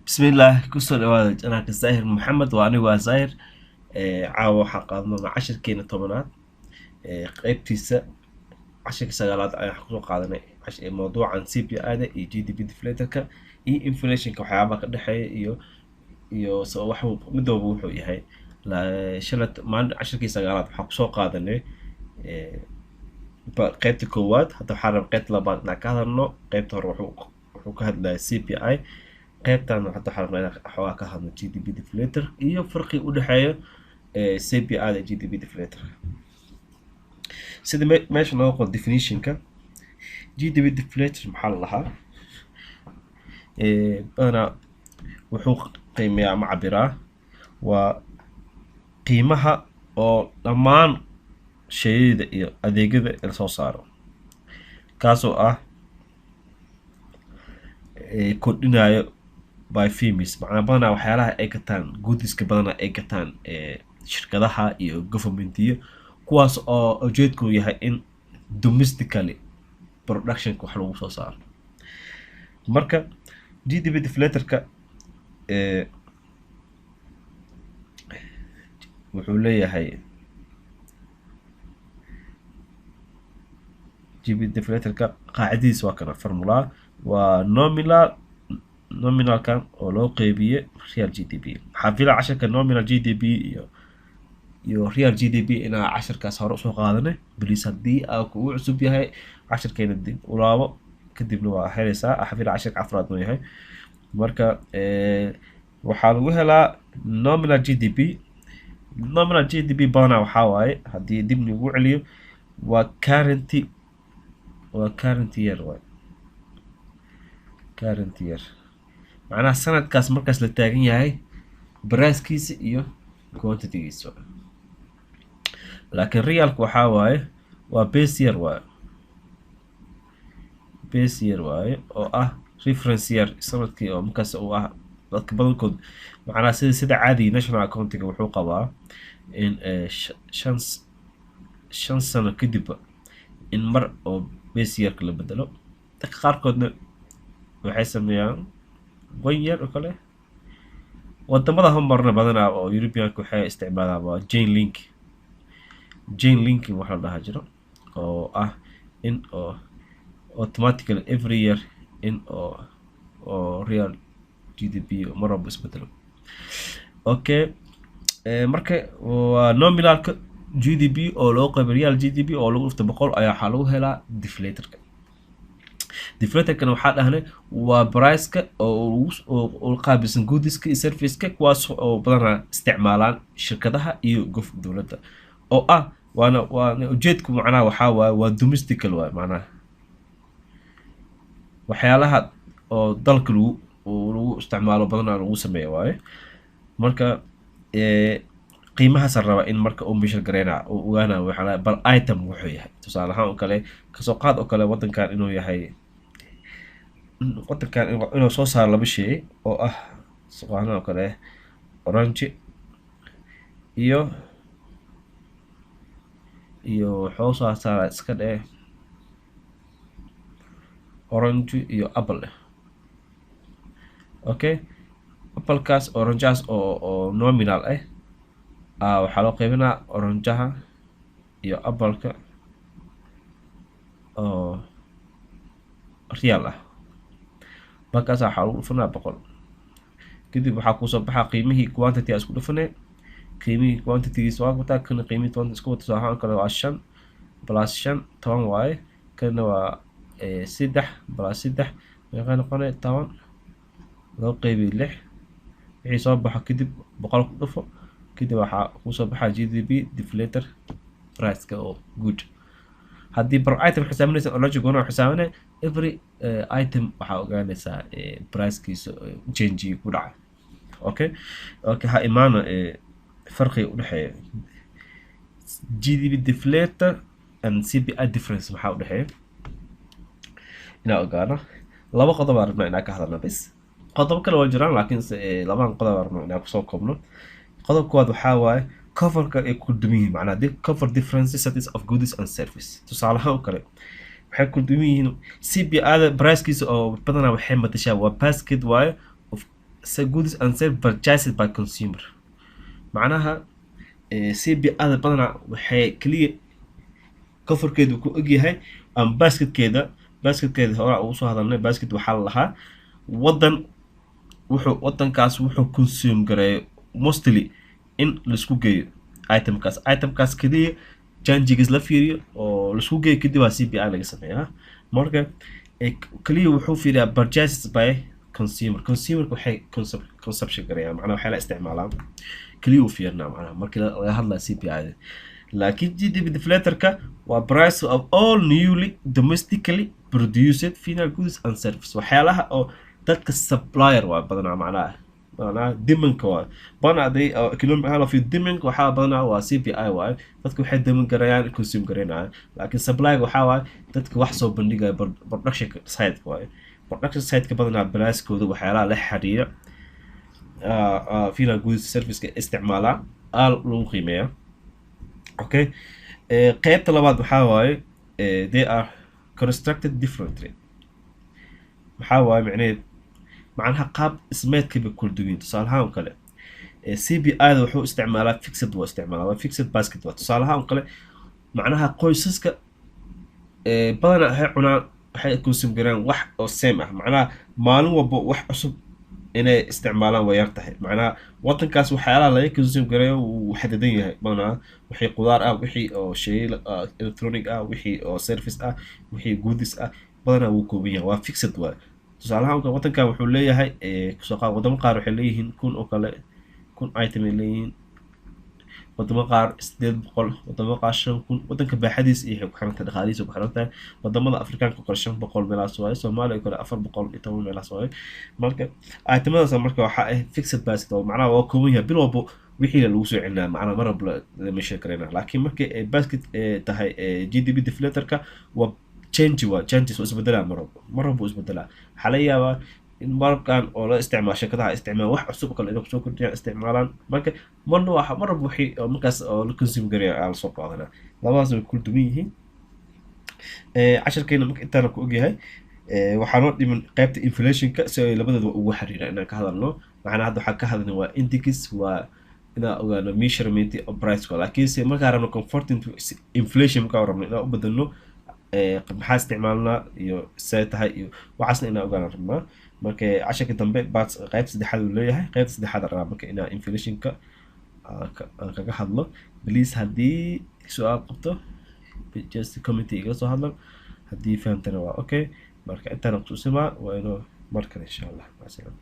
Bismillaah, kusoo dhawaada channelka Zaahir Maxamed. Waa anigu, waa Zaahir. Caawa waxaan qaadan doonaa cashirkeena 10aad, qeybtiisa cashirka sagaalaad ayaan kusoo qaadanay mawduucan CPI-da iyo GDP deflatorka iyo inflationka, waxyaabaha ka dhexeeya iyo wax mid walba wuxuu yahay. Shalay maalin cashirkii sagaalaad waxaan kusoo qaadanay qeybta koowaad. Hadda waxaan rabaa qeybta labaad inaan ka hadalno. Qeybta hore wuxuu ka hadlayay CPI. Qeybtan hadda waxaan rabnaa inaan xoogaa ka hadlo GDP deflator iyo farqiga u dhexeeya CPI da GDP deflator. Sida meesha nooga qor definitionka GDP deflator maxaa la dhahaa? Badanaa wuxuu qiimeeyaa ama cabiraa waa qiimaha oo dhammaan shayada iyo adeegyada la soo saaro, kaasoo ah kordhinayo by firms. Macnaa badanaa waxyaalaha ay gataan, goodiska badanaa ay gataan shirkadaha iyo governmentiyo, kuwaas oo ujeedku yahay in domestically productionka wax lagu soo saaro. Marka GDP deflatorka wuxuu leeyahay, GDP deflatorka qaacidadiisa waa kana, formula waa nominalkan oo loo qeybiye real GDP. Waxaa fila casharka nominal GDP iyo real GDP inaa casharkaas hore usoo qaadanay. Please, haddii aa kugu cusub yahay casharkeena, dib u laabo, kadibna waa helaysaa. Waxaa fila casharka afraad inuu yahay. Marka waxaa lagu helaa nominal GDP. Nominal GDP badanaa waxaa waaye, haddii dib lagu celiyo, waa current year waaye. Current year macnaha sanadkaas markaas la taagan yahay pricekiisa iyo quantitygiisa. Laakiin realka waxaa waaye waa base year waaye, base year waaye oo ah reference year, sanadkii oo markaas uu ah. Dadka badankood macnaha sida caadiga national accounting wuxuu qabaa in 5 sano kadib in mar oo base yearka la bedelo. Dadka qaarkoodna waxay sameeyaan one year oo kale. Wadamada horumarna badanaa oo Europeanka waxay isticmaalaan waa chain linking wax la dhahaa jiro, oo ah in oo automatically every year in oo real GDP mar walba isbedelo. Okay, marka waa nominalka GDP oo loo qeybiyo real GDP oo lagu dhufto 100 ayaa waxaa lagu helaa deflatorka. Deflatorkana waxaa dhahnay waa priceka oo qaabilsan goodiska iyo serviceka, kuwaas oo badanaa isticmaalaan shirkadaha iyo gof dowladda, oo ah waana ujeedku macnaha waxaa waaye waa domestical waaye, macnaha waxyaalaha oo dalka lagu isticmaalo badanaa lagu sameeyo waaye. Marka qiimahaasa raba in marka uu measure gareynaa uu ogaana waxaa bal item wuxuu yahay. Tusaale ahaan oo kale, kasoo qaad oo kale wadankan inuu yahay wadankan inuu soo saaro laba shay oo ah suqaanaha oo kale orange iyo wuxuu soo saaraa, iska dheh, orange iyo apple. Okay, applekaas, orangehaas oo nominal ah, waxaa loo qaybinaa orangeha iyo appleka oo real ah. Markaas waxaa lagu dhufanaa 100. Kadib waxaa kusoo baxaa qiimihii quantity aa isku dhufanay, qiimihii quantitygiisa waa wataa kana qiimihii quantity isku wata. Ahaan kale waa 5 plus 5, 10 waaye. Kana waa 3 plus 3, meeqa noqonay? 10 loo qeybiyo lix, wixii soo baxo kadib 100 ku dhufo. Kadib waxaa kusoo baxaa GDP deflator priceka oo good. Haddii per item xisaabinaysa, logic goona xisaabinay every item, waxaa ogaanaysaa pricekiisa change ku dhaca. Okay, ha imaano farqiga udhexeeya GDP deflator and CPI difference. Maxaa udhexeeya inaa ogaano? Laba qodob aan rabnaa inaan ka hadalno bes. Qodobo kale waa jiraan, laakiin labadan qodob aan rabnaa inaan kusoo koobno. Qodob koowaad waxaa waaye coverka ay ku duwan yihiin, macnaha cover differences of goods and service. Tusaale ahaan oo kale, waxay ku duwan yihiin CPI da pricekiisa oo badanaa waxay matashaa waa basket waaye of Goods and service purchased by consumer. Macnaha CPI-da badanaa waxay keliya coverkeedu ku egyahay ama basketkeeda horaa ugu soo hadalnay. Basket waxaa la lahaa wadan wuxuu wadankaas wuxuu consume gareeyo mostly in laisku geeyo itemkaas keliya changegiis la fiiriyo oo laisku geeyo, kadib waa CPI laga sameeyaa. Marka keliya wuxuu fiiriyaa purchases by consumer. Consumerka waxay consumption gareeyaan, macnaha waxay la isticmaalaan keliya uu fiirinaa, macnaha markii laga hadlayo CPI. Laakiin GDP deflatorka waa price of all newly domestically produced final goods and service, waxyaalaha oo dadka supplier waa badanaa, macnaha demandka waa badanaa haday economic ahaan of demand waxaa badanaa waa CPI waaye, dadka waxay demand garayaan, consume garaynayaan. Laakiin supplyga waxaa waaye dadka wax soo bandhigaya, production side waaye. Production side-ka badanaa price-kooda waxyaalaha la xiriira final goods serviceka isticmaalaa aa lagu qiimeeyaa. Okay, qeybta labaad waxaa waaye they are constructed differently. Maxaa waaye micnaheed? Macnaha qaab dhismeedka bay kula duwan yihiin. Tusaale ahaan oo kale, CPI da wuxuu isticmaalaa fixed, waa isticmaalaa, waa fixed basket. Waa tusaale ahaan oo kale, macnaha qoysaska badanaa waxay cunaan, waxay consume garaan wax oo same ah. Macnaha maalin walba wax cusub inay isticmaalaan way yar tahay. Macnaha wadankaas waxyaalaha laga consume gareeyo wuu xadidan yahay badanaa, wixii qudaar ah, wixii oo shay electronic ah, wixii oo service ah, wixii goods ah, badanaa wuu kooban yahay, waa fixed waay. Tusaalahaan wadankan wuxuu leeyahay, kasoo qaad, wadamo qaar waxay leeyihiin 1000 oo kale, 1000 item ay leeyihiin, wadamo qaar 800, wadamo qaar 5000. Wadanka baaxadiis iyo waxay ku xiran tahay, dhaqaalihiisa ku xiran tahay. Wadamada Afrikaanka kale 500 meelahaas waaye, Soomaaliya kale 410 meelahaas waaye. Marka itemadaas marka waxaa ah fixed basket oo macnaha waa kooban yahay, bil walbo wixii lagu soo celinaa, macnaha mar walba lama sheegi karayna. Laakiin markii ay basket tahay GDP deflatorka waa change, waa changes, waa isbedelaa mar walba, mar walba wuu isbedelaa. Waxaa laga yaabaa in markan oo la isticmaalo shirkadaha isticmaal wax cusub oo kale inay kusoo kordhiyaan isticmaalaan. Marka marna waa mar walba wixii oo markaas oo la consume gareeya aa lasoo qaadanaa. Labadaas way kula duwan yihiin. Casharkeena marka intaana ku ogyahay. Waxaa noo dhiman qaybta inflationka si ay labadooda ugu xiriiraan inaan ka hadalno. Macnaha hadda waxaan ka hadalnay waa index, waa inaan ogaano measurement of price. Laakiinse markaan rabno converting to inflation, markaan rabno inaan u bedelno, maxaa isticmaalnaa iyo see tahay iyo waxaasna inaan ogaana rabnaa. Marka casharka dambe part qaybta saddexaad uu leeyahay, qaybta saddexaad aan rabaa marka inaan inflationka aan kaga hadlo. Please, haddii su-aal qabto, just comment igala soo hadlan. Haddii fahamtana waa okay. Marka intaana kutusimaa, waa inoo mar kale insha Allah. Maca salaama.